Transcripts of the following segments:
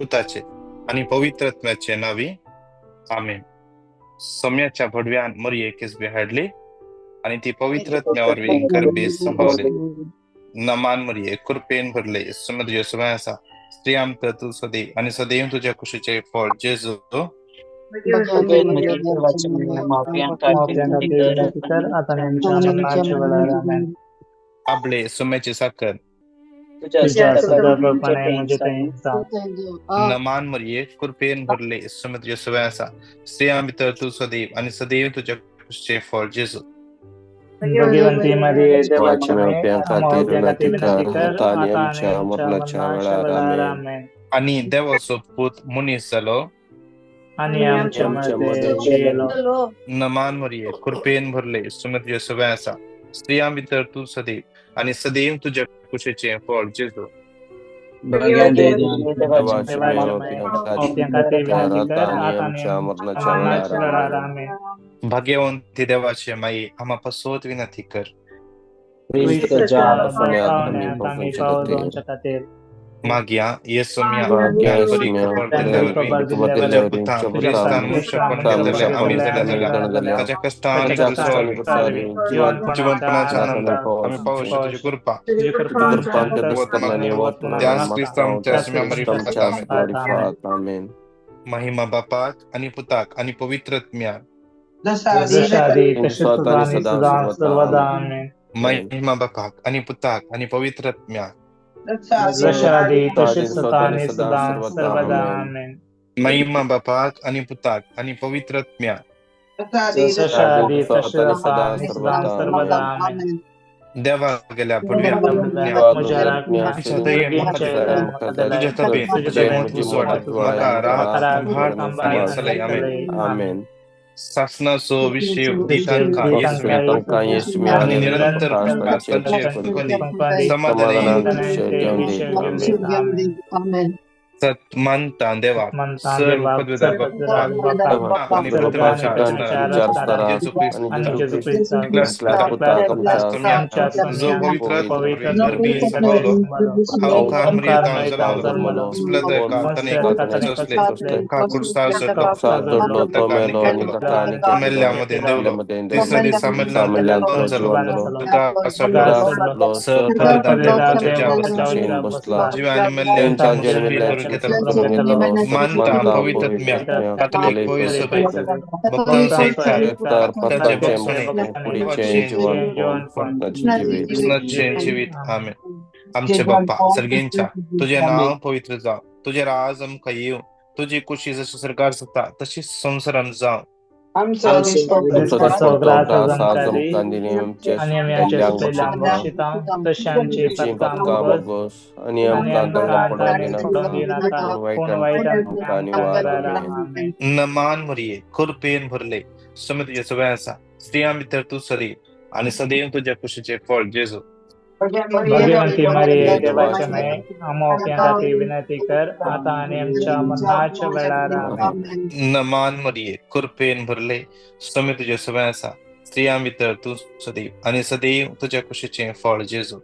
पुताचे आनी पवित्रत्म्याचे नावी, आमेन. सोम्याच्या भडव्यान मरये केसबी हाडली आनी ती पवित्रत्म्या वरवीं गर्भेस संभावली. नमान मरये, कृपेन भरले, येसू तुज्या सबाय आसा, स्त्रियां भितर तूं सदैव आनी सदैव तुज्या कुशीचें फळ जेजू. आपले सोम्याची साखर. नमान मरये, कृपेन भरले, येसू तुज्या सबाय आसा, स्त्रियां भितर तूं सदैव आनी सदैव तुज्या कुशीचें फळ जेजू. आनी देवाचो पूत मनीस जालो आनी आमच्या मदें जियेलो. नमान मरये, कृपेन भरले, येसू तुज्या सबाय आसा, स्त्रियां भितर तूं सदैव आनी सदैव तुज्या कुशीचें फळ जेजू. भाग्यवंती देवाचे माई, आमा पासत विनंती कर. मागया येसुम्या बरी खबर दिल्ले वरवीं तुज्या पुतान क्रिस्तान मनुष्यपण घेतलेले आमी जाल्या ताच्या कश्टान वरवीं जिवनपणाच्या आनंदान आमी पावोशी तुजी कृपा त्याच क्रिस्तांच्या सुम्या मारिफात, आमेन. महिमा बापाक आनी पुताक आनी पवित्रत्म्याक. महिमा बापाक आनी पुताक आनी पवित्रत्म्याक. महिमा बापाक आनी पुताक आनी पवित्रत्म्याक. देवा गेल्या पडव्या तुज्या तबेन तुजें मत उजवाडात म्हाका रात भाट आनी सलय, आमेन. सासनाचो विशय दितांकां येसुम्या आनी निरंतर तांचे समाधान सत मानता देवाक सर्व पदवीधर बाप्पा आनी पुत्राच्या जेजू क्रिस्त जो पवित्र गर्भी संभावलो हांव मरियेंत जल्मलो ताणें क्रुसार चडलो, ताका आनी केलो, मेल्ल्या मदें देंवलो, तिसऱ्या दिसा मेल्ल्यान जालो, तुका चडलो, सर पदवीधर देवाच्या बसला, जिव्या आनी मेल्ल्यांच्या करून घेतलो. मानता पवित्रत्म्या कातोलीक पवित्र सभेक भक्तांसहित तांचे बक्षणे कृष्णाचें जिवीत, आमेन. आमचे बाप्पा सर्गेंच्या, तुजें नांव पवित्र जावं, तुजें राज आमकां येवं, तुजी कुशी जशी सरकार जाता तशी संवसारान जावं. नमान मरये, कृपेन भरले, समे तुज्या सबाय आसा, स्त्रियां भितर तूं सदैव आनी सदैव तुज्या कुशीचें फळ जेजू. भगवंती मरिये, देवाच्या माये, आम्हा खातीर विनंती कर, आता आनी आमच्या मरणाच्या वेळार, आमेन. नमान मरिये, कृपेन भरले, समे तुज्या सबाय आसा, स्त्रियां भितर तूं सदैव आनी सदैव तुज्या कुशीचें फळ जेजू.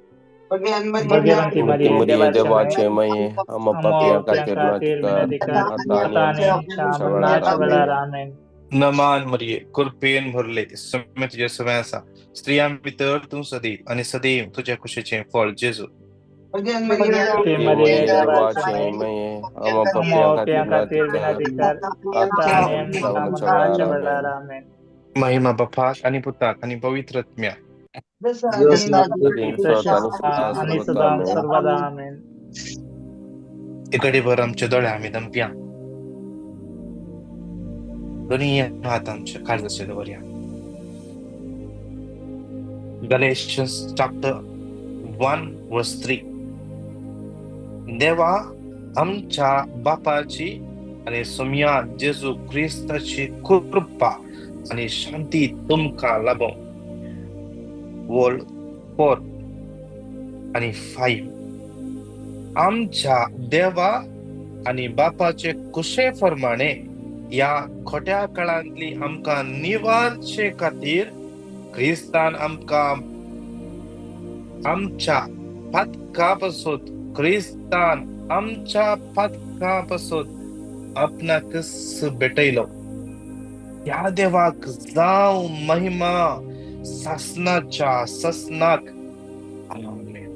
भगवंती मरिये, देवाच्या माये, आम्हा खातीर विनंती कर, आता आनी आमच्या मरणाच्या वेळार, आमेन. नमान मरिये, कृपेन भरले, समे तुज्या सबाय आसा, स्त्रियां भितर तूं सदैव आनी सदैव तुज्या कुशीचें फळ जेजू. महिमा बापाक आनी पुताक आनी पवित्रत्म्याक. इकडे भर आमचे दोळे आमी दमप्या, दोन्ही हात आमच्या काळजाचे दवरया. Galatians chapter 1 verse 3. देवा आमच्या बापाची आनी सोम्या जेजू क्रिस्ताची कृपा आनी शांती तुमकां लाभों. वोल 4 आनी 5. आमच्या देवा आनी बापाचे कुशे प्रमाणे ह्या खोट्या काळांतली आमकां निवारचे खातीर क्रिस्तान आमकां आमच्या पातका पासून क्रिस्तान आमच्या पातकां पासून आपणाकच भेटयलो. त्या देवाक जावं महिमा सासनाच्या सासनाक. आमेन.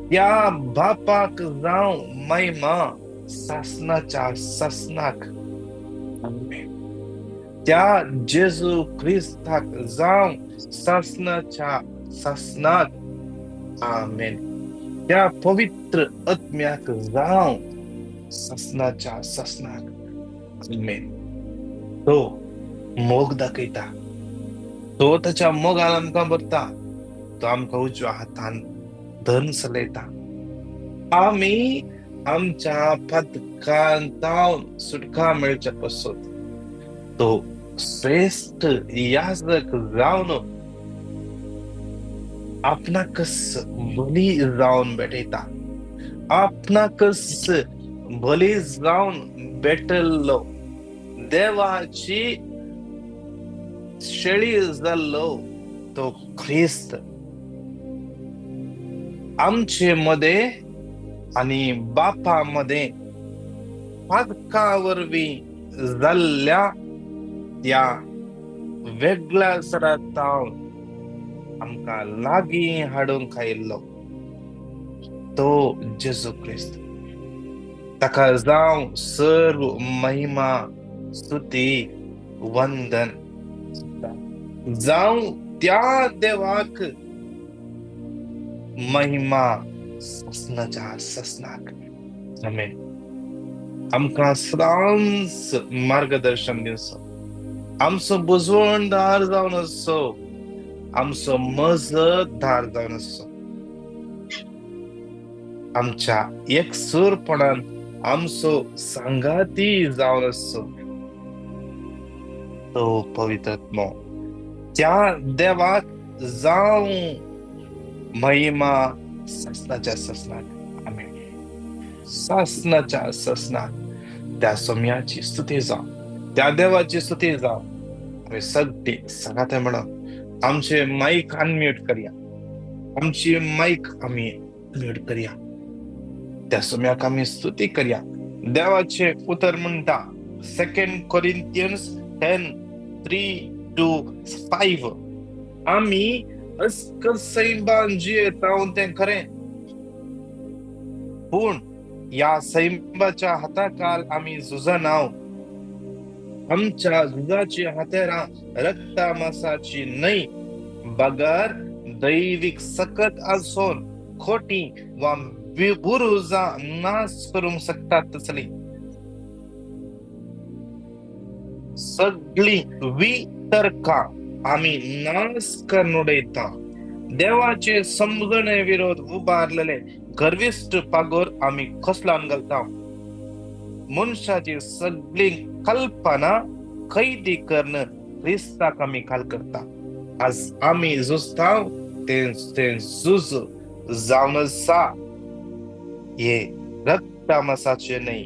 त्या बापाक जावं महिमा सासनाच्या सासनाक. आमेन. त्या जेजू क्रिस्ताक जावं सासनाच्या सासनाक. आमेन. त्या पवित्र आत्म्याक जावं सासनाच्या सासनाक. आमेन. तो मोग दाखयता, तो ताच्या मोगान आमकां भरता, तो आमकां उजव्या हातान धन चलयता. आमी आमच्या पदकांतावन सुटका मेळच्या पासून तो श्रेश्ठ याजक जावन आपणाकच बली जावन भेटयता, आपणाकच बली जावन भेटल्लो देवाची शेळी जाल्लो तो ख्रिस्त आमचे मध्ये आनी बापा मध्ये पातका वरवीं जाल्ल्या त्या वेगळ्या सरातावन आमकां लागीं हाडूंक आयिल्लो तो जेजू क्रिस्त. ताका जावं सर्व महिमा, स्तुती, वंदन. जावं त्या देवाक महिमा ससनाच्या ससनाक. आमेन. आमकां सदांच मार्गदर्शन दिवचो, आमचो बुजवणदार जावन आसचो, आमचो मजतदार जावन आसचो, आमच्या एकसूरपणान आमचो सांगाती जावन आसचो तो पवित्रात्मो. त्या देवाक जावं महिमा सासनाच्या सासनाक. आमेन. सासनाच्या सासनाक. त्या सोम्याची स्तुती जावं, त्या देवाची स्तुती जावं. आमी सगळी सांगात म्हणून आमचे मायक अनम्यूट करया, आमची मायक आमी म्यूट करया, त्या सोम्याक आमी स्तुती करया. देवाचे उतर म्हणटा 2 Corinthians 10:3-5, आमी अस्कत सैंबान जियेता तें खरें, पूण ह्या सैंबाच्या हाताखाल आमी झुजना. आमच्या झुजाची हातेरां रक्ता मासाची न्हय, बगर दैवीक सकत आसून खोटी वा बुरुजां नाश करूंक शकतात तसली सगळी वितर्कां आमी नाश करून उडयता. देवाचे समजणे विरोध उबारलेले गर्विश्ट पागोर आमी कसलान घालता. मनशाची सगळी कल्पना कैदी करून क्रिस्ताक आमी काल करता. आज आमी झुजता तें तें झुज जावन आसा हे रक्तामासाचे न्हय,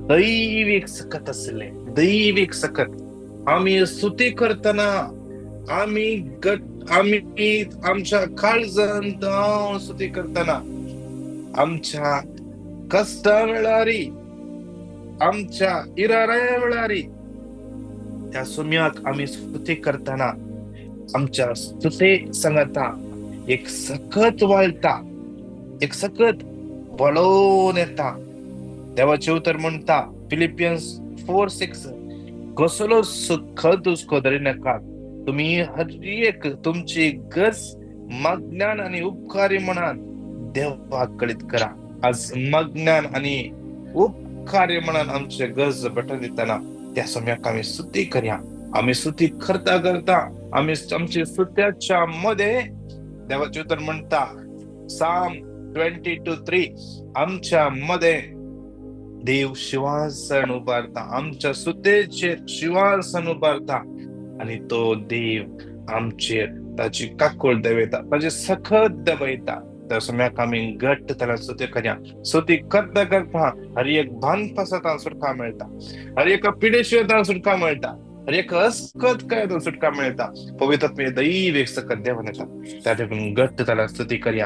दैवीक सकत आसले, दैवीक सकत. आमी स्तुती करतना आमी आमी आमच्या काळजांत स्तुती करतना, आमच्या कश्टा वेळारी, आमच्या इराऱ्या वेळारी त्या सुम्याक आमी स्तुती करतना आमच्या स्तुते सांगता एक सकत वाळटा, एक सकत बळोवन येता. देवाचें उतर म्हणटा फिलिपियन्स 4:6, कसलो सुखद हुस्को धरिनाकात, तुमी हर एक तुमची गरज मज्ञान आनी उपकारी म्हणान देवाक कळीत करा. आज मज्ञान आनी उपकारी म्हणान आमचे गरज भेटून दितना त्या समयाक आमी स्तुती करया. आमी स्तुती करता करता आमी आमची स्तुत्याच्या मध्ये देवाचें उतर म्हणटा साम 22:3, आमच्या मध्ये देव शिवासन उबारता, आमच्या स्तुतेचेर शिवासन उबारता आनी तो देव आमचेर ताची काकूळ देवयता, ताची सखत देवयता. त्या समयाक आमी घट्ट त्याला स्तुती करया. स्तुती करता करता हर एक बांदपासांत सुटका मेळटा, हर एका पिडेशिवतान सुटका मेळटा, हर एक अस्कत काय सुटका मेळटा. पवित्र दैवीक सकत देवान येता. त्या देखून घट्ट त्याला स्तुती करया.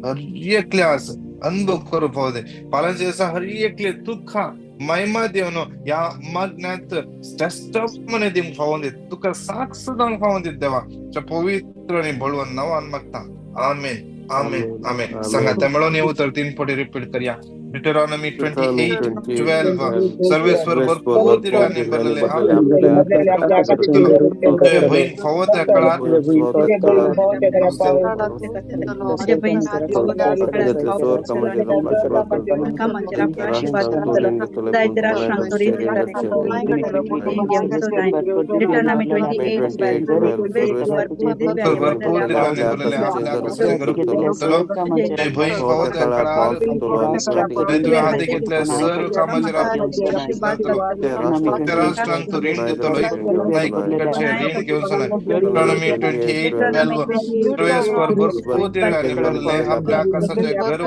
हर एकले आज अनुभव करूंक फावो दे. फाल्यांच्या दिसा हर एकले तुका महिमा दिवन ह्या मागण्यांत टेस्टमनी दिवंक फावो दी, तुका साक्ष जावंक फावो दी देवा. तुज्या पवित्र आनी बळवंत नांवान मागता, आमेन, आमेन, आमेन. सांगात मेळोन हे उतर 3 फावटी रिपीट करया. Deuteronomy 28:12. सर्वेस्वर भरपूर दिव्यांनी भरलेले तुझे बहीण फावो त्या काळात भरपूर दिव्यांनी भरलेले आपल्या आकाशाचे घर तुझे बहीण फावो त्या काळात तुवें हाती घेतले सर्व कामाचेर जातलो. त्या राष्ट्रांक तूं रीण दितलो, नायकाचें रीण घेवचो ना. Deuteronomy 28:12. सर्वेस्पर भरपूर दिव्यांनी भरलेले आपल्या आकाशाचे घर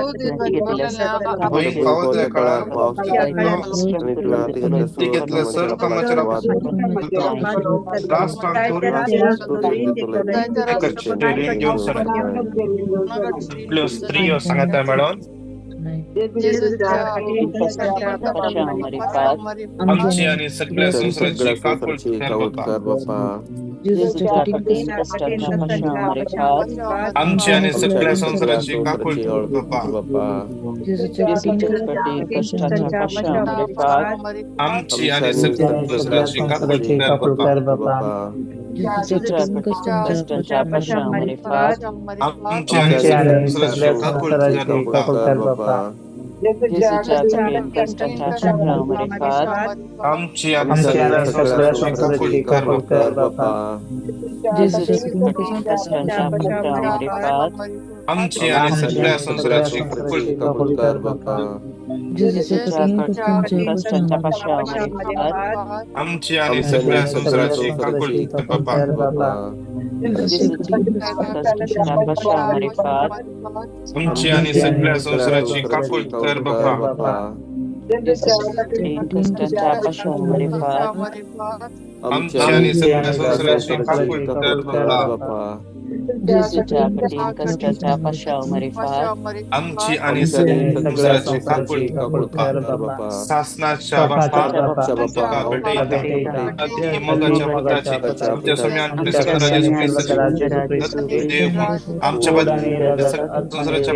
बहीण फावो त्या काळार हाती घेतले सर्व कामाचेर जातलो. राष्ट्रांक तूं रीण घेवचो ना. सगळ्यो स्त्रियो सांगता मेळोन आमची आनी सगळ्या संवसाराची काकूळ कर बापा. आमची आनी सगळ्या संवसाराची काकूळ कर बापा. आमची आनी सगळ्या संवसाराची काकूळ कर बापा. आमची आनी सगळ्या संवसाराची काकूळ कर बापा. आमची आनी सगळ्या संवसाराची काकूळ कर बापा. आमची आनी सगळ्या संवसाराची काकूळ कर बापा. आमची आनी सगळ्या संवसाराची काकूळ कर बापा. आमची आनी सगळ्या संवसाराची काकूळ कर बापा. आमची आनी सगळ्या संवसाराची काकूळ कर बापा. आमची आनी सगळ्या संवसाराची काकूळ कर बापा. सासनाच्या बापा तुका भेटयता, अति मोगाच्या पुताची आमच्या स्वामी सगळ्या जेजू ख्रिस्ताची देव आमच्या संवसाराच्या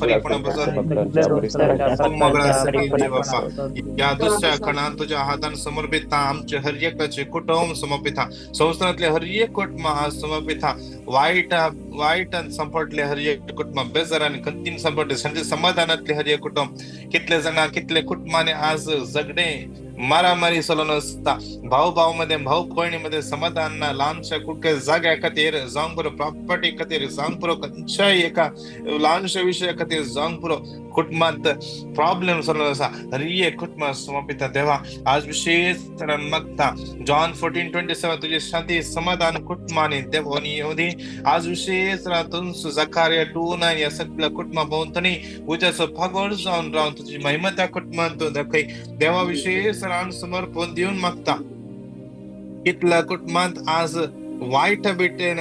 परिपूर्ण मोगळा सगळी बापा. या दुसऱ्या खणान तुझ्या हातान समर्पित आमचे हर एकाचे कुटुंब समर्पित, संवसारातले हर एक कुटुंब आज समर्पित, वाईट वाईटान संपटले हर एक कुटुंब, बेजारान खंतीन संपटले, संते समाधानातले हर एक कुटुंब. कितले जाणां कितले कुटुंबाने आज झगडे मारामारी चलून आसता, भाऊ भाव मध्ये भाऊ भयणी मध्ये समाधान ना, ल्हानशा कुठल्या जाग्या खातीर जावंक पुरो, प्रॉपर्टी खातीर जावंक पुरो, खंयच्याय एका ल्हानशा विशया खातीर जावंक पुरो कुटुंबांत प्रॉब्लेम चलून आसा. हर एक कुटुंब समर्पिता देवा आज विशेष तरान मागता. जॉन 14:27 तुझी शांती समाधान कुटुंबांनी देव येवं दी. आज विशेष तरान तुमचो जकारिया 2:9 ह्या सगळ्या कुटुंबा भोंवतणी उज्याचो पागोड जावन रावन तुजी महिमा त्या कुटुंबांत दाखय देवा. विशेष तरान समर्पण दिवन मागता. कितल्या कुटुंबांत आज वायट बिटेन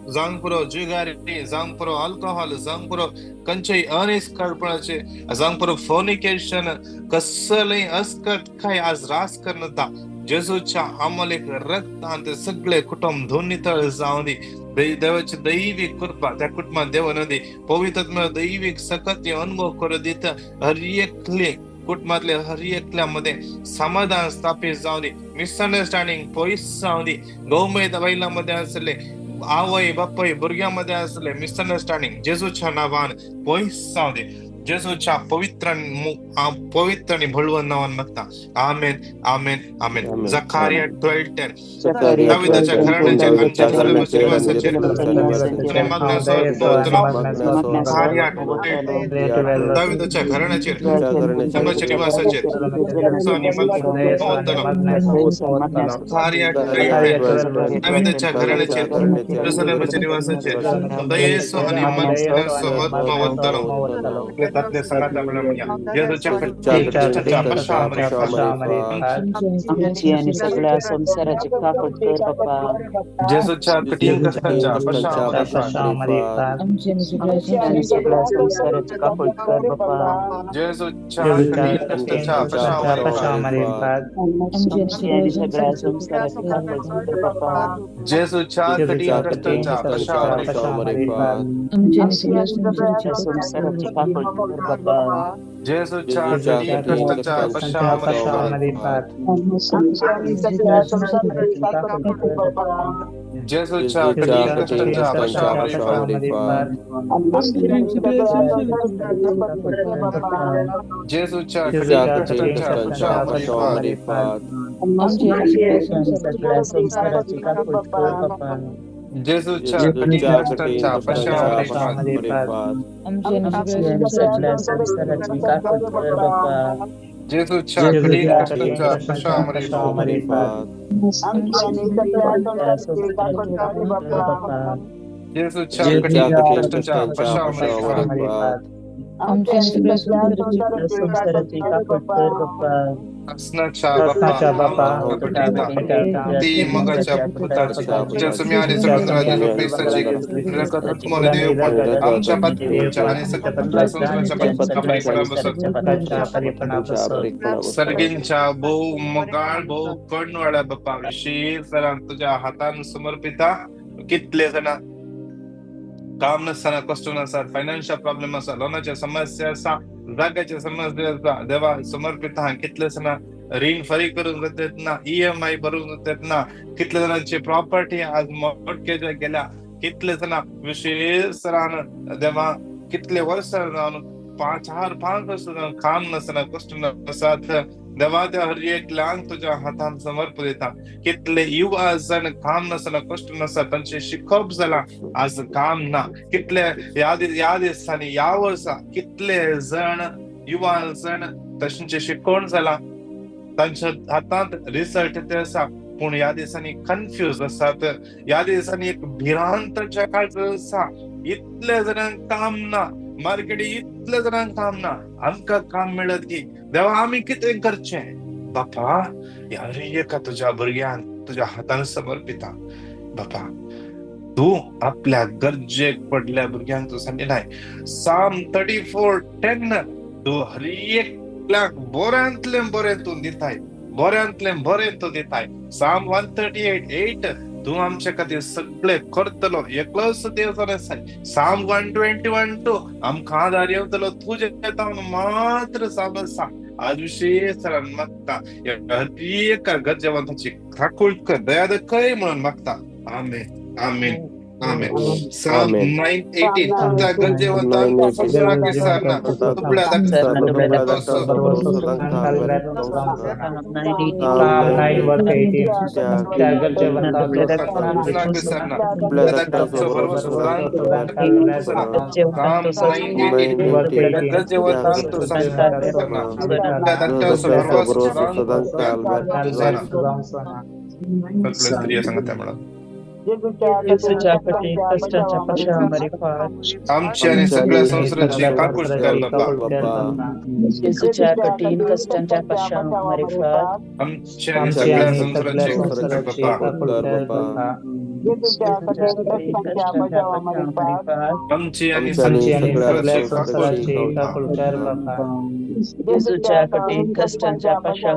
जावंक पुरो, जुगारी जावंक पुरो, अल्कोहोल जावंक पुरो, खंयचेय अनिस्कळपणाचे जावंक पुरो, फोनिकेशन कसलेय अस्कट काय आज रास करता. जेजूच्या अमोलेक रक्तान ते सगळे कुटुंब धुवन नितळ जावं दी. देवाची दैवीक कृपा त्या कुटुंबात देव दी, पवित्र दैवीक सकत अनुभव करू दित. हर एकले कुटुंबातले हर एकल्यामध्ये समाधान स्थापित जावं दी, मिसअंडरस्टँडिंग पयस जावं दी. गौमय बायलां आसले, आवय बापूय भुरग्यां मदें आसले मिसअंडरस्टँडिंग जेजूच्या नांवान पयस जावं दी. जेजूच्या पवित्र पवित्र आनी बळवंत नांवान मागता, आमेन, आमेन, आमेन. जकारिया 12:10. दाविदाच्या घराण्याचेर आनी जेरुसलेमाच्या निवासाचेर आनी मागण्याचो जकारिया 12:10. दाविदाच्या घराण्याचेर जेरुसलेमाच्या निवासाचेर आनी जकारिया 12:10. दाविदाच्या घराण्याचेर जेरुसलेमाच्या निवासाचेर दयेचो आनी मागण्याचो आत्मा वतलो. जातले सांगाता म्हणून जेजूच्या कठीण कश्टांच्या पाशां आमची आणि सगळ्या संसाराची काकूट कर बापा. जेजूच्या कठीण कश्टांच्या पाशां आमची आणि सगळ्या संसाराची काकूट कर बापा. जेजूच्या कठीण कश्टांच्या पाशां आमची आणि सगळ्या संसाराची काकूट कर बापा. जेजूच्या कठीण कश्टांच्या पाशां आमची आणि सगळ्या संसाराची काकूट कर बापा. जेजूच्या कठीण कश्टांच्या पाशां जेजूच्या कठीण कश्टांच्या पाशां जेजूच्या कठीण कश्टांच्या पाशां सगळ्या संसाराची काकूट कर बापा. जेजूच्या कठीण कश्टांच्या पाशां सगळ्या संसाराची काकूट कर बापा. जेजूच्या कठीण कश्टांच्या पाशां जेजूच्या कठीण कश्टांच्या पाशां संसाराची काकूट कर बापा. असनाच्या बापा ती मगाच्या पुताची आणि आमच्या आणि सगळ्या सर्गींच्या भोव मोगाळ भोव कणवाळ्या बापा विशेष तुझ्या हातान समर्पिता. कितले जाणां काम नसताना कश्ट आसा, फायनान्शियल प्रॉब्लेम आसा, लोनाच्या समस्या आसा, जाग्याच्या समस्या आसा, देवा समर्पित. कितले जाणां रीण फारीक करूंक जाता ना, EMI भरूंक जाता ना, कितले जाणांची प्रॉपर्टी आज मोटकेच्या गेल्या, कितले जाणां विशेष देवा कितले वर्सां जावन 4-5 वर्सां जावन काम नासतना कश्ट आसात. देवा त्या हर एकल्यांक तुज्या हातान समर्पिता. कितले युवा जण काम नासतना कश्ट नासता, तांचे शिकप जालां आज काम ना. कितले ह्या दिसांनी ह्या वर्सा कितले जण युवा जण तांचे शिकवण जालां, तांच्या हातांत रिजल्ट ते आसा, पूण ह्या दिसांनी कन्फ्यूज आसात. ह्या दिसांनी एक भिरांत काळजांत आसा. इतले जाणांक काम ना, मार्केटी इतले जाणांक काम ना, आमकां काम मेळत की देवा आमी कितें करचें? बापा ह्या एका तुज्या भुरग्यांक तुज्या हातान समर्पिता. बापा तूं आपल्या गरजेक पडल्या भुरग्यांक तूं सांगिनाय. Psalm 34:10 तूं हर एकल्याक बऱ्यांतलें बरें तूं दिताय, बऱ्यांतलें बरें तूं दिताय. Psalm 138:8 तूं आमच्या खातीर सगळे करतलो, एकलोच देव जावन आसाय. Psalm 121:2 आमकां आदार येवतलो तुजे तावन मात्र जावन आसा. आज विशेष मागता हर एका गरजेवंताची काकूट कर, दया दाखय म्हणून मागता. आमेन, आमेन, आमेन. Psalm 9:18 तुमच्या गरजेवंतांक विसरना, दुबळ्या सांगता म्हणून आमची आणि सगळ्या संसाराची काकूट कर बापा. जेजूच्या कठीण कष्टांच्या पश्चात आमची आणि सगळ्या संसाराची काकूट कर बापा. आमची आणि सगळ्या संसाराची काकूट कर बापा. जेजूच्या कठीण कष्टांच्या पश्चात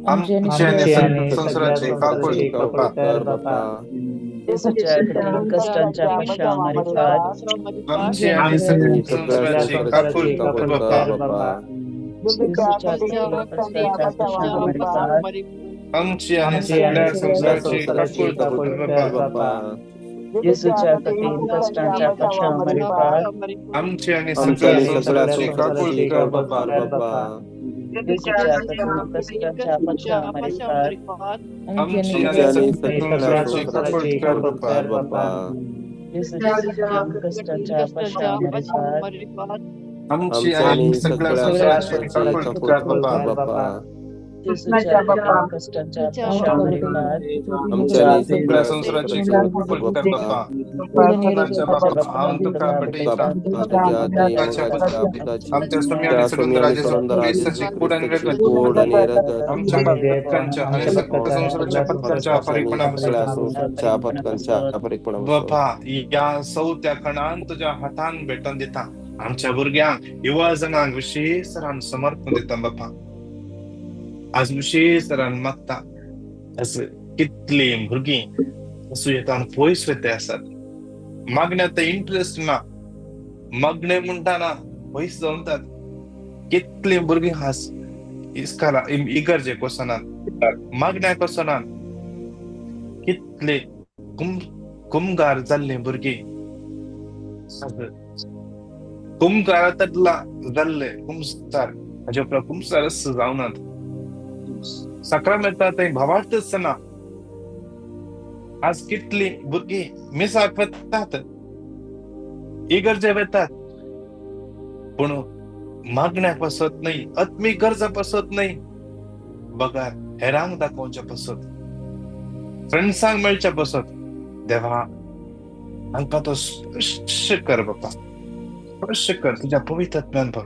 आमची आणि संसाराची काकूट कर बापा. जेजूच्या कठीण कष्टांच्या पश्चात आमची आणि संसाराची काकूट कर बापा. जेजूच्या कठीण कष्टांच्या पश्चात आमची आणि सगळ्या संसाराची काकूट कर बापा. जेजूच्या कठीण कष्टांच्या पश्चात आमची आणि सगळ्या संसाराची काकूट कर बापा. जेजूच्या कठीण कष्टांच्या पश्चात आमची आणि संसाराची काकूट कर बापा. जेजूच्या कठीण कष्टांच्या पश्चात आमची आणि सगळ्या संसाराची काकूट कर बापा. जेजूच्या कठीण कश्टांच्या पाशावरीपाद आमच्या सगळ्या संवसाराची काकूळ कर बाप्पा. बाप्पा, हांव तुका भेटयतां. आमच्या स्वामी आणि सलुंदरा जेजू क्रिस्ताची कूड आणि रगत आमच्या पत्कांच्या आणि सगळ्या संसाराच्या पत्कांच्या परिपणापासून बाप्पा, या सौत्या कणान तुझ्या हातान भेटून दिता. आमच्या भुरग्यांक, युवा जणांक विशेष तरान समर्पण दिता बाप्पा. आज विशेष तरान मागता, आज कितली भुरगीं सुयेतान पयस वयता आसात. मागण्या इंट्रस्ट ना, मागणे म्हणटा ना पयस जावतात. कितली भुरगीं हास इस्काला इगर्जेक वचनात, मागण्याक वचनात. कितले कुमगार जाल्ले भुरगीं, कुमगारातला जाल्ले कुमसार, हाजे उपरांत कुमसार जावनात. साक्रामेंता थंय भावार्थच ना. आज कितली भुरगीं मिसाक वतात, इगर्जे वतात, पूण मागण्याक पासत न्हय, आत्मीक गरजा पासत न्हय, बगर हेरांक दाखोवच्या पासत, फ्रेंड्सांक मेळच्या पासत. देवा, हांकां तो स्पर्श कर बाप्पा, स्पर्श कर तुज्या पवित्र आत्म्यान भर.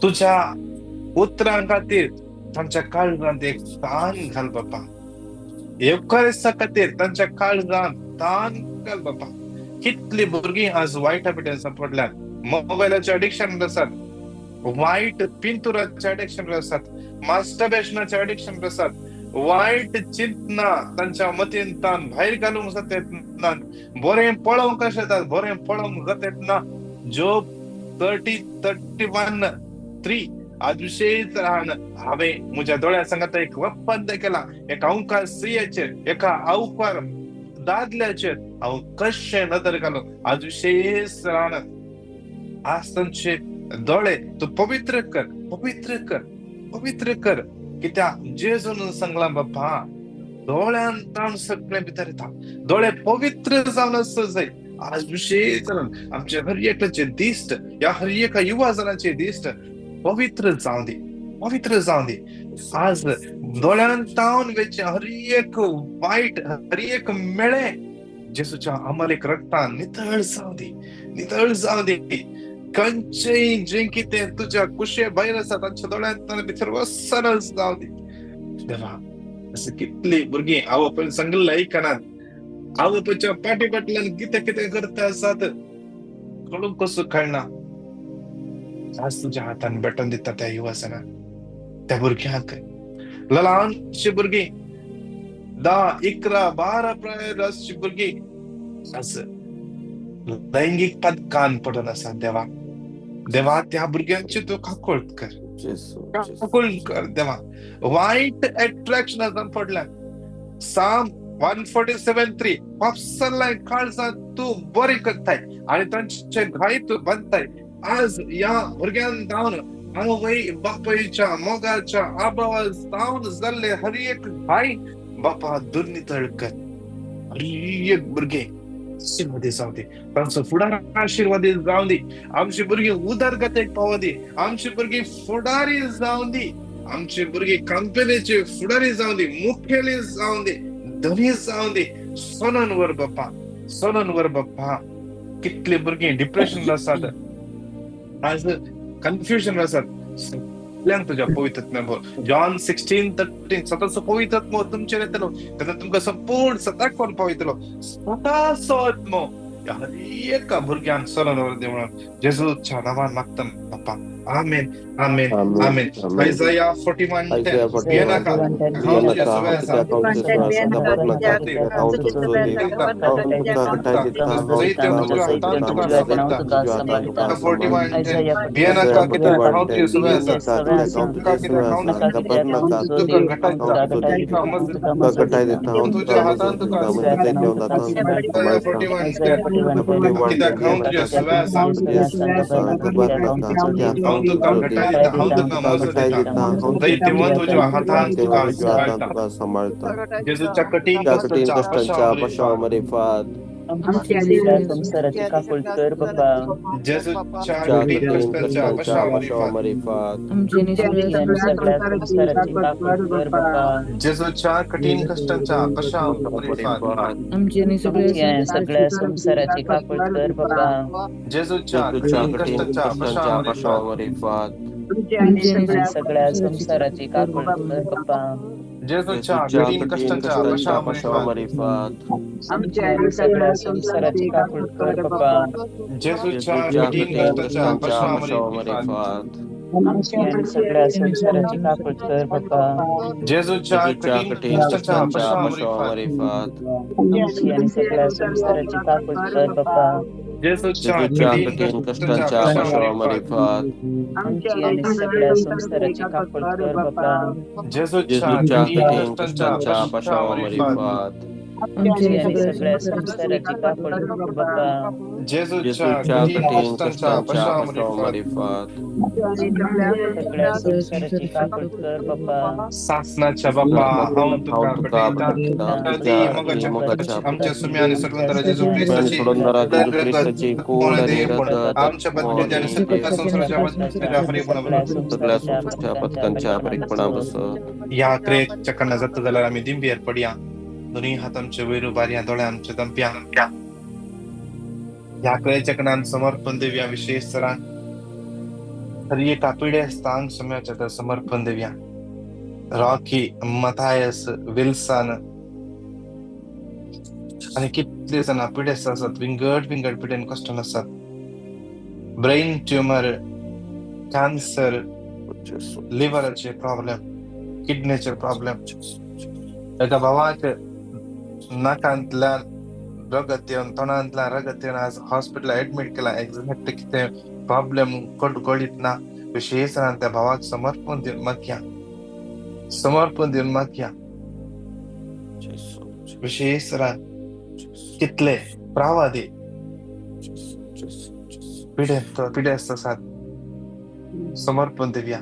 तुज्या उतरां खातीर तांच्या काळजांत एक तान घाल बाप्पा. येवकारिस्ता खातीर तांच्या काळजांत तान घाल बाप्पा. कितली भुरगीं आज वायट हॅबिटान सांपडल्यात, मोबायलाचे अडिक्शन आसात, वायट पिंतुराचे अडिक्शन आसात, मास्टरबेशनाचे अडिक्शन आसात, वायट चिंतना तांच्या मतीन तान भायर घालूंक जाता ना, बरें पळोवंक कशें येतात, बरें पळोवंक जाता ना. जोब 30:31-3 आज विशेष राहण हांवें म्हज्या दोळ्या सांगात एक वप्पंद केला, एका अंकार स्त्रियेचेर, एका अवकार दादल्याचेर हांव कशें नदर घालूं. आज विशेष राहण आज तांचे दोळे तूं पवित्र कर, पवित्र कर, पवित्र कर. कित्याक जेजून सांगलां बाप्पा, दोळ्यान ताण सगळें भितर येता, दोळे पवित्र जावन आसत जाय. आज विशेष आमचे हर एकल्याचे दिश्ट, ह्या हर एका युवा जणांचे दिश्ट पवित्र जावं दी, पवित्र जावं दी. आज दोळ्यान तावन वेचें हर एक वायट, हर एक मेळे जेजूच्या अमलीक रक्तान नितळ जावं दी, नितळ जावं दी. खंयचेय जें कितें तुज्या कुशे भायर आसा तांच्या दोळ्यांत भितर वचनच जावं दी. देवा, अशें कितली भुरगीं आवय बापायन सांगिल्लें आयकनात, आवय बापायच्या फाटी फाटल्यान कितें कितें करता आसात, कळूंक कसो कळना. आज तुज्या हातान भेटून दिता त्या युवासनाक, त्या भुरग्यांक, ल्हानशी भुरगीं, 10, 11, 12 प्रायर आसची भुरगीं आज लैंगीक पदकान पडून आसा. देवा, देवा, त्या भुरग्यांची तूं काकूळ कर, काकूळ कर देवा. वायट एट्रॅक्शन पडल्या. साम 147:3 पापसल्लाय काळजांत तूं बरी करताय आनी तांचे घाय तूं बांदताय. आज ह्या भुरग्यान जावन आवय बापायच्या मोगाच्या आबावा जावन जाल्ले हर एक घाय बापा दुर्नितळ कर. हर एक भुरगें आशिर्वादी जावं दी, तांचो फुडार आशिर्वादी जावं दी. आमची भुरगीं उदरगतेक पावो दी, आमची भुरगीं फुडारी जावं दी, आमची भुरगीं कंपनीचे फुडारी जावं दी, मुखेली जावं दी, धनी जावं दी. सोनन वर बाप्पा, सोनन वर बाप्पा. कितली भुरगीं डिप्रेशन आसात, आज कन्फ्युजन आसात, सगळ्यांक तुज्या पवित्र आत्म्यान भर. जॉन 16:13 स्वताचो पवित्र आत्मो तुमचेर येतलो, तेन्ना तुमकां संपूर्ण सताक कोण पावयतलो. स्वताचो आत्मो हर एका भुरग्यांक सोनन वर दी म्हणून जेजूच्या नांवान मागता बाप्पा. आमेन, आमेन, आमेन. आयजाया 41:10 भियेनाका, हांव तुज्या सगळ्या आसा. भियेनाका, कित्याक हांव तुज्या सगळ्या आसा. तुज्या हातान तुका 41:10 कित्याक हांव तुज्या सगळ्या आसा. हांव तुका घटाय दिता, हांव तुका मजो दिता, दैत्यवंत तुज्या हातान तुका सांबाळटा. जेजूच्या कठीण कश्टांच्या पशावरीफात आमची आनी सगळ्या संवसाराची काकूळ कर बाबा. जेजूच्या च्या कठीण कठीण कश्टांच्या कश्टांच्या पाशावरीफात पाशावरीफात आमची आमची आणि सगळ्या संवसाराची काकूळ कर बाबा. जेजूच्या कठीण कश्टांच्या पाशावरीफात पाशावरीफात आमची आणि सगळ्या संवसाराची काकूळ कर बाबा. जेजूच्या जेजूच्या कठीण कठीण कश्टांच्या कश्टांच्या पाशावरीफात पाशावरीफात आमची आणि सगळ्या संसाराची काकूळ कर बाबा. जेजूच्या जेजूच्या कठीण कठीण कश्टांच्या कश्टांच्या पाशावरीफात पाशावरीफात आमची आणि सगळ्या संसाराची काकूळ कर बाबा. जेजूच्या जेजूच्या कठीण कठीण कश्टांच्या कश्टांच्या पाशावरीफात पाशावरीफात आमची आणि सगळ्या संसाराची काकूळ कर बाबा. जेजूच्या जेजूच्या कठीण कठीण कश्टांच्या कश्टांच्या पाशावरीफात पाशावरीफात आमची आणि सगळ्या संसाराची काकूळ कर बाबा. जेजूच्या जेजूच्या कठीण कठीण कश्टांच्या कश्टांच्या पाशावरीफात पाशावरीफात आमची आणि सगळ्या संसाराची काकूळ कर बाबा. जेजूच्या जेजूच्या कठीण कठीण कश्टांच्या कश्टांच्या पाशावरीफात पाशावरीफात आमची आणि सगळ्या संसाराची काकूळ कर बाबा. जेजूच्या जेजूच्या कठीण कठीण कश्टांच्या कश्टांच्या पाशावरीफात पाशावरीफात सगळ्या संसाराची काकूळ कर बाबा. सासनाच्या बापा हांव हांव तुका तुका भेटयतां भेटयतां तुज्या तुज्या दी मोगाच्या मोगाच्या आमच्या सुम्या आनी आमच्या सोडवणारा जेजू सुम्या सुम्या आनी क्रिस्ताची सोडवणारा जेजू क्रिस्ताची कोण कोण आणि देवपण रगत आमच्या बदली आणि आणि सगळ्या संसाराच्या आमच्या बदली सगळ्या सगळ्या संसाराच्या संसाराच्या पथकांच्या पथकांच्या परिपणां परिपणा बसत. बसत. ह्या क्रियेच्या कडना जाता जाल्यार आमी दिंबेर पडया, दोनूय हात आमचे वयर उबारया, दोळे आमचे दमप्या. ह्या क्रियेच्या कडल्यान समर्पण दिवया. विशेष तरान हर एका पिडेस्तांक सुम्याच्या तर समर्पण दिवया. रॉकी, मथायस, विल्सन आनी कितले जाणां पिडेस्त आसात, विंगड विंगड पिडेन कश्टान आसात. ब्रेन ट्युमर, कॅन्सर, लिव्हराचे प्रॉब्लेम, किडनीचे प्रॉब्लेम, एका भावाक नाकांतल्यान रगत येवन तोंडांतल्यान रगत येवन आज हॉस्पिटलात एडमीट केला. एक्झॅक्ट कितें प्रॉब्लेम कळीत ना. विशेष त्या भावाक समर्पण दिवन मागया, समर्पण दिवन मागया. विशेष कितले प्रावादी पिडेस्त पिडेस्त आसात, समर्पण दिवया.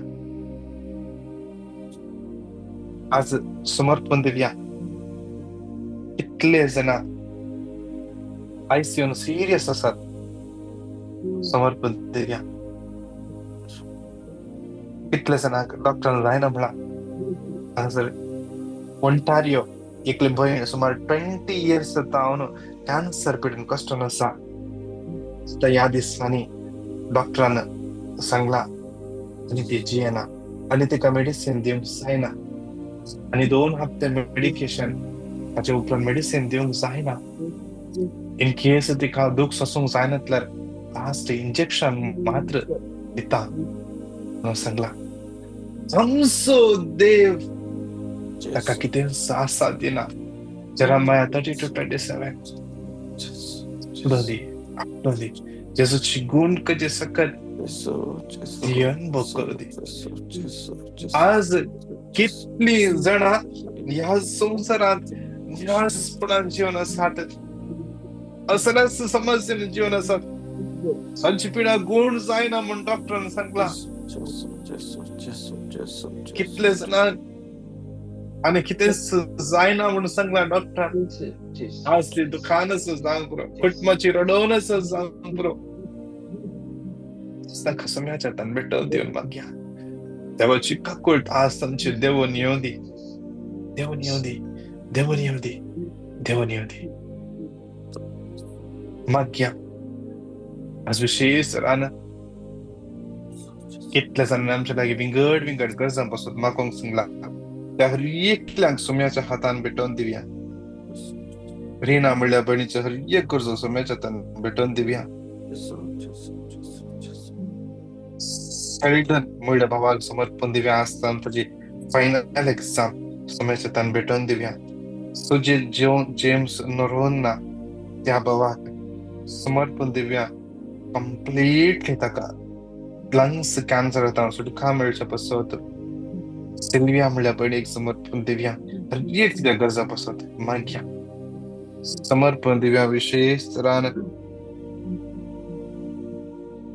आज समर्पण दिवया. कितले जाणां आयसीयून सिरियस आसात, समर्पण दिवया. कितले जाणांक डॉक्टरान जायना म्हळां. हांगासर ओंटारियो एकली भयण सुमार 20 इयर्स जावन कॅन्सर पिडेन कश्टान आसा. ह्या दिसांनी डॉक्टरान सांगलां आनी ती जियेना आनी तिका मेडिसीन दिवंक जायना आनी 2 हप्ते मेडिकेशन ताचे उपरांत मेडिसीन दिवंक जायना. इन केस तिका दूख सोसूंक जायना जाल्यार लास्ट इंजेक्शन मात्र दिता म्हणून सांगलां. आमचो देव ताका कितें आसा दिना. जेरेमाया 32:27. बरी बरी जेजूची गुण कजे सकत जियन भोग करूं दी. आज कितली जाणां ह्या संवसारांत निराशपणान जिवन आसात, असल्याच समस्येन जिवन आसात, तांची पिडा गुण जायना म्हूण डॉक्टरान सांगलां. कितले जाणांक आनी कितेंच जायना म्हूण सांगलां डॉक्टरान. आज ती दुखान आसा जावंक पुरो, कुटुंबाची रडोवन आसा जावंक पुरो. तांकां सुम्याच्या हातान भेटोवन दिवन मागया. देवाची काकूट आज तांची देवून येवं दी, देवून येवं दी, देवून येवं दी, देवून येवं दी. मागया आज विशेष रान कितले जाणांनी आमच्या लागीं विंगड विंगड गरजां पासून मागोंक सांगलां, त्या हर एकल्यांक सुम्याच्या हातान भेटोवन दिवया. रिना म्हणल्या भयणीच्या हर एक गरजो सुम्याच्या हातान भेटोवन दिवया. सेल्डन म्हणल्या भावाक समर्पण दिवया. आज ताची फायनल एक्झाम सुम्याच्या हातान भेटोवन दिवया. सुजीत जेम्स नोरोन्ना त्या भावाक समर्पण दिवया. कंप्लीटली ताका लंग्स कॅन्सर जाता सुटका मेळच्या पासत. सिल्विया म्हणल्या भयणीक समर्पण दिवया. हर एक तिच्या गरजा पासत मागया. समर्पण दिवया. विशेष तरान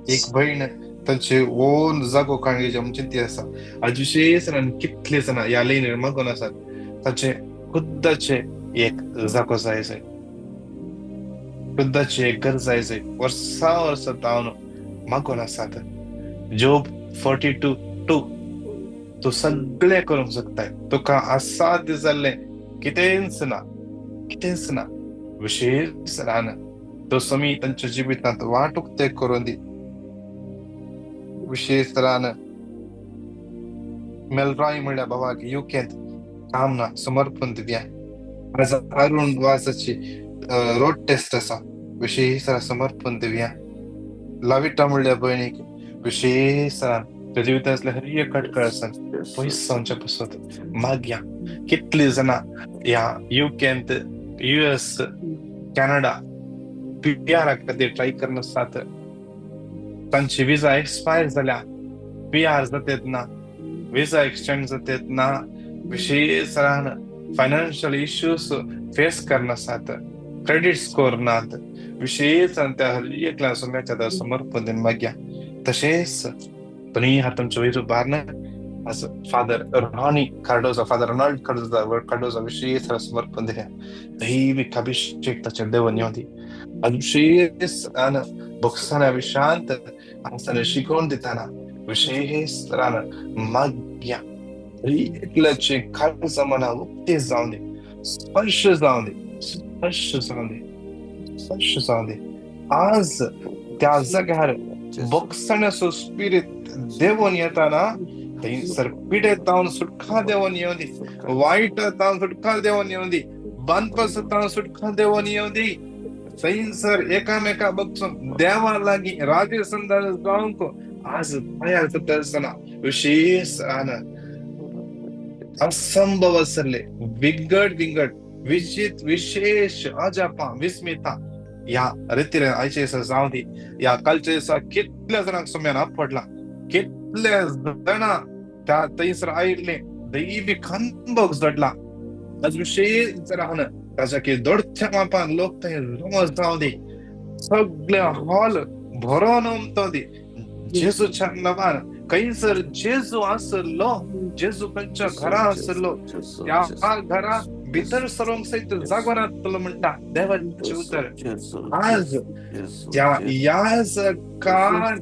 एक भयण तांचे ओन जागो काणयेचे आमची ती आसा. आज विशेष तरान कितले जाणां ह्या लायनीर मागून आसात, ताचे खुद्दाचे एक जागो जाय जाय. वृद्धाची एक गरज आयज वर्सां वर्सां तावन मागून आसात. जोब 42:2 तूं सगळें करूंक शकताय, तुका असाध्य जाल्लें कितेंच ना, कितेंच ना. विशेष रान तो समी तांच्या जिवितांत वाट उक्ते करून दी. विशेष तरान मेलराय म्हणल्या भावाक युकेंत काम ना समर्पण दिवया. आज अरुण वासाची रोड टेस्ट आसा, विशेष तरा समर्पण दिवया. लाविटा म्हणल्या भयणीक विशेष तरान त्या जिवितांतले हर एक खटकळ आसा पयस जावच्या पसत मागया. कितली जाणां ह्या युकेंत, US, Canada PR खातीर ट्राय करना आसात, तांची विजा एक्सपायर जाल्या, PR जातेत ना, विजा एक्सटेंड जातेत ना, विशेष तरान फायनान्शियल इश्यूज फेस करना आसात, क्रेडीट स्कोर नात. विशेष तरान त्या हर एकल्या सोम्याच्या समर्पण दिवन मागया. तशेंच दोनूय हात आमच्या वयर उबारन आज father Ronnie Cardozo, father Ronald Cardozo विशेष तरा समर्पण दिल्या. दैवीक अभिषेक ताचेर देवन येवं दी. विशेष तरान भोगसाण्या विशांत आसतना शिकोवन दितना विशेष तरान मागया. एकल्याचे काळजा मना उक्ते जावं दी, स्पर्श जावं दी, स्पर्श जावं दी, स्पर्श जावं दी. आज त्या जाग्यार भोगसाण्याचो स्पिरीत देवून येताना थंयसर पिडेतावन सुटका देवून येवं दी, वायटातावन सुटका देवून येवं दी, बांदपासातावन सुटका देवून येवं दी. थंयसर एकामेका बगसून देवा लागीं राजे संदान जावंक आज तयार जाता आसतना विशेष असंभव आसले विंगड विंगड विचित विशेष अजापां विस्मिता ह्या रितीन आयचे दिसा जावं दी. ह्या कालच्या दिसा कितल्या जाणांक सोम्यान आपडला, कितल्या जाणां त्या थंयसर आयिल्ले दैवीक अनुभव जडला. आज विशेष रावन ताच्या की दोडच्या मापान लोक थंय जमो जावं दी, सगळे हॉल भरोन उमतो दी. जेजूच्या नांवान खंयसर जेजू आसलो, जेजू खंयच्या घरा आसलो त्या घरा भितर सरोंक सयत जागो नासलो म्हणटा देवाचें उतर. आज त्या याजकान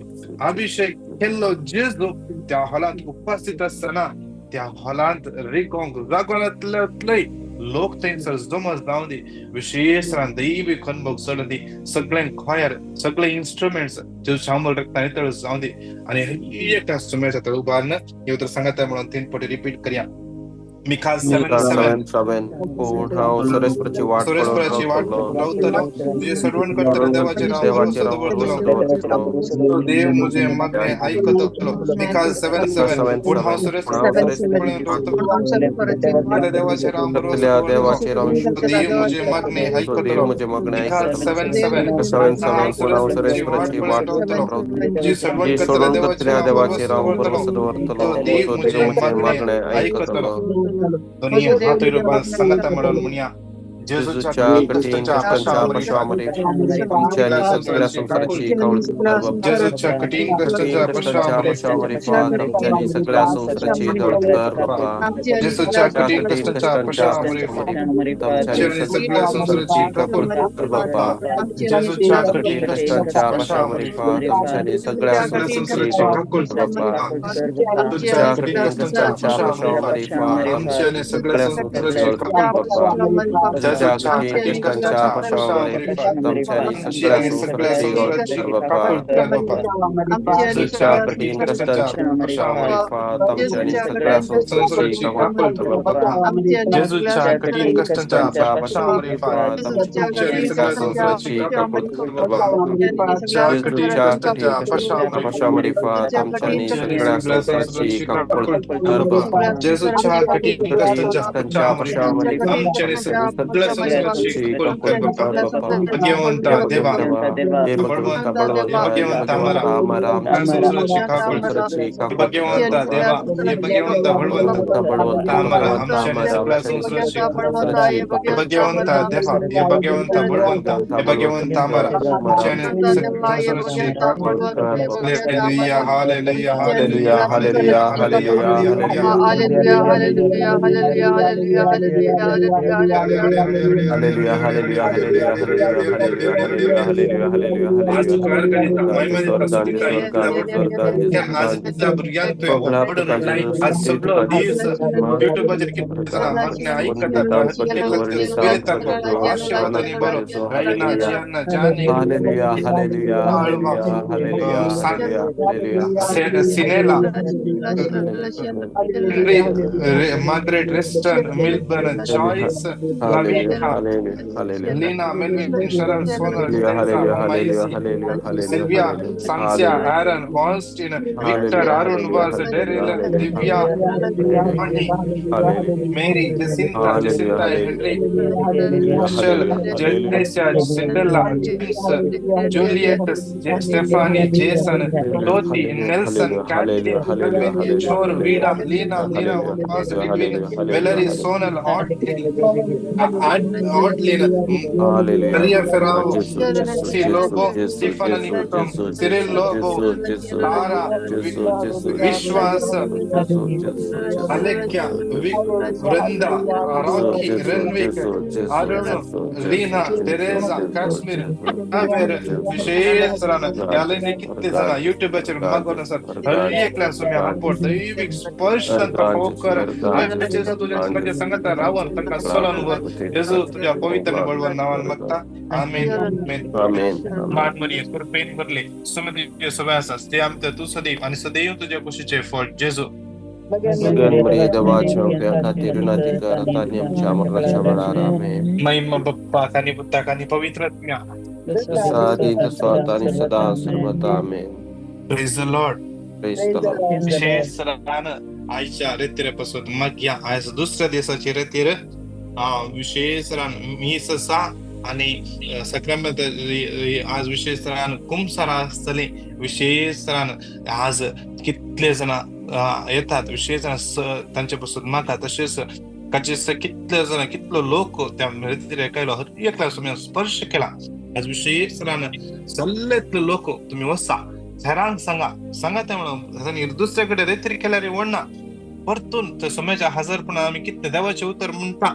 अभिषेक केल्लो जेजू त्या हॉलांत उपस्थित आसतना त्या हॉलांत रिगोंक जागो नासले लोक थंयसर जमो जावं दी. विशेष दैवीक अनुभव चडून दी. सगळे खोयर, सगळे इन्स्ट्रुमेंट्स जेजू शामल रक्तान नितळ जावं दी. आनी एका सुम्याच्या थंय उबारून हे उतर सांगता म्हणून 3 पटी रिपीट करया. मिखा 7:7 कोण हांव सुरेश्वराची वाट सुरेश्वराची वाट रावतलो, तुझे सडवण करतले देवाचे नांव भरोसो दवरतलो, देव मुझे मागणे आयकतलो. मिखा 7:7 कोण हांव सुरेश्वराची देवाचे नांव भरोसो दवरतलो, देव मुझे मागणे आयकतलो. मिखा 7:7 कोण हांव सुरेश्वराची वाट रावतलो, तुझे सडवण करतले देवाचे नांव भरोसो दवरतलो, देव मुझे मागणे आयकतलो. दोन्ही हात वयर उबारून सांगता म्हणून म्हणया. जेजूच्या कठीण कश्टांच्या पशामरी आमच्या आणि सगळ्या संसाराची कावळदार बाप्पा. जेजूच्या कठीण कश्टांच्या पशामरी आमच्या आणि सगळ्या संसाराची दौलतदार बाप्पा. जेजूच्या कठीण कश्टांच्या पशामरी आमच्या आणि सगळ्या संसाराची काकुळदार बाप्पा. जेजूच्या कठीण कश्टांच्या पशामरी आमच्या आणि सगळ्या संसाराची काकुळदार बाप्पा. जेजूच्या कठीण कश्टांच्या पशामरी आमच्या आणि सगळ्या संसाराची काकुळदार बाप्पा. जेजूच्या कठीण कश्टांच्या पशामरी आमच्या आणि सगळ्या संसाराची काकुळदार बाप्पा. जेजूच्या कठीण कश्टांच्या पशामरी आमच्या आणि सगळ्या संसाराची काकुळदार बाप्पा. जेजूच्या कठीण कश्टांच्या पशामरी आमच्या आणि सगळ्या संसाराची काकुळदार बाप्पा. जेजूच्या कठीण कश्टांच्या पशामरी आमच्या आणि सगळ्या संसाराची काकुळदार बाप्पा. जेजूच्या कठीण कश्टांच्या पशामरी आमच्या आणि सगळ्या संसाराची काकुळदार बाप्पा. भगवंता देवा, भगवंता अमरा, भगवंता देवा, भगवंता बळवंत अमरा, आमच्या सगळ्या संसाराची भगवंता देवा, भगवंता बळवंत, भगवंता अमरा, आमच्या सगळ्या संसाराची काकुळदार. Hallelujah, hallelujah, hallelujah, hallelujah, hallelujah, hallelujah, hallelujah, hallelujah, hallelujah, hallelujah. Hallelujah, hallelujah, hallelujah, hallelujah, hallelujah, hallelujah, hallelujah, hallelujah, hallelujah. स्वर्गांत स्वर्गांत स्वर्गांत hallelujah, hallelujah, hallelujah, hallelujah, hallelujah, Sinela, Margaret Reston, Milburn, Joyce, Lavika, Lena, Melvin, Sharon, Sonal, Teresa, Sylvia, Sansia, Aaron, Austin, Victor, Arun Vaz, Daryl, Divya, Mani, Mary, Jacinta, Jacinta, Henry, Michelle, Jalesia, Cinderella, James, Juliet, Stephanie, Jason, Doti, Nelson, Kathleen, Kelvin, Kishore, Vida, Lena, Lena, Vaz, Edwin, Valerie, Sonal, Otlin, Maria Ferrao, C. Lobo, Stephen Nikram, Cyril Lobo, Tara, Vishwas, Alekhya, Vrinda, Rocky, Renwick, Arun, Leena, Teresa, Kashmir, विशेष यालेने कितले जण युट्यूबाचेर मागोवन आसात हर एकल्या सुम्या हात दैवीक स्पर्श तांकां फोग कर. जेजू तुज्या तांच्या सांगाता रावन तांकां सोलोन व्हर. जेजू तुज्या पवित्र आनी बळवंत नांवान मागता. आमेन, आमेन. मान मरिये कृपेन भरले सुम्या तुजे सगळे आसा ते आमकां तूं सदैव आनी सदैव तुज्या कुशीचें फळ जेजू. मरिये देवाच्या आमच्या खातीर विनंती कर आता आनी आमच्या मरणाच्या वेळार. आमेन. महिमा बाप्पाक आनी पुताक आनी पवित्र आत्म्याक. आदी तसो आतां आनी सदां सर्वदा. आमेन. Praise the Lord. Praise the Lord. विशेष रान आयच्या रेतीर पासून मागया आयज दुसऱ्या दिसाची रेतीर विशेष रान मीस आसा आनी सक्रामेंत आज विशेष रान कुमसारां आसतली. विशेष रान आज कितले जाणां येतात विशेष तांचे पासून मागता. तशेंच ताचे कितले जाणां कितलो लोक त्या रेतीर आयलो हर एकल्या तुमी स्पर्श केला. आज विशेष रान सगळ्यांतले लोक तुमी वसा हेरांक सांगा सांगा ते म्हणून दुसऱ्याकडे रेतीर केल्यार वडना परतून त्या समयाच्या हजारपणा आमी कितले देवाचें उतर म्हणटा.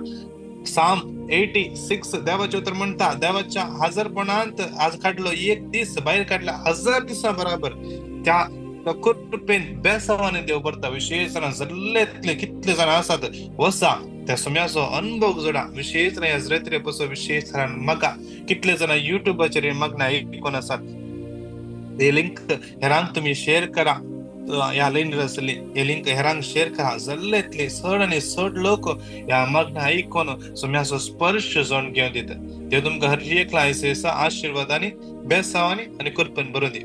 साम 86 देवाचें उतर म्हणटा देवाच्या हजारपणांत आज काडलो एक दीस भायर काडला 1000 दिसां बराबर त्या कृपेन बेसावानी देव भरता. विशेष सगळ्यांतले कितले जाणां आसात वसा त्या समयाचो अनुभव जोडा. विशेष रेतीरे पसून विशेष मागा कितले जाणां युट्यूबाचेर मागणं आयकून आसात. हे लिंक हेरांक तुमी शेअर करा. ह्या लायनीर आसली हे लिंक हेरांक शेअर करा. सगळ्यांतले चड आनी चड लोक ह्या मागणं आयकून सुम्याचो स्पर्श जावन घेवन दिता. देव तुमकां हर एकला आशिर्वाद आनी बेसावानी आनी कृपेन भरून दी.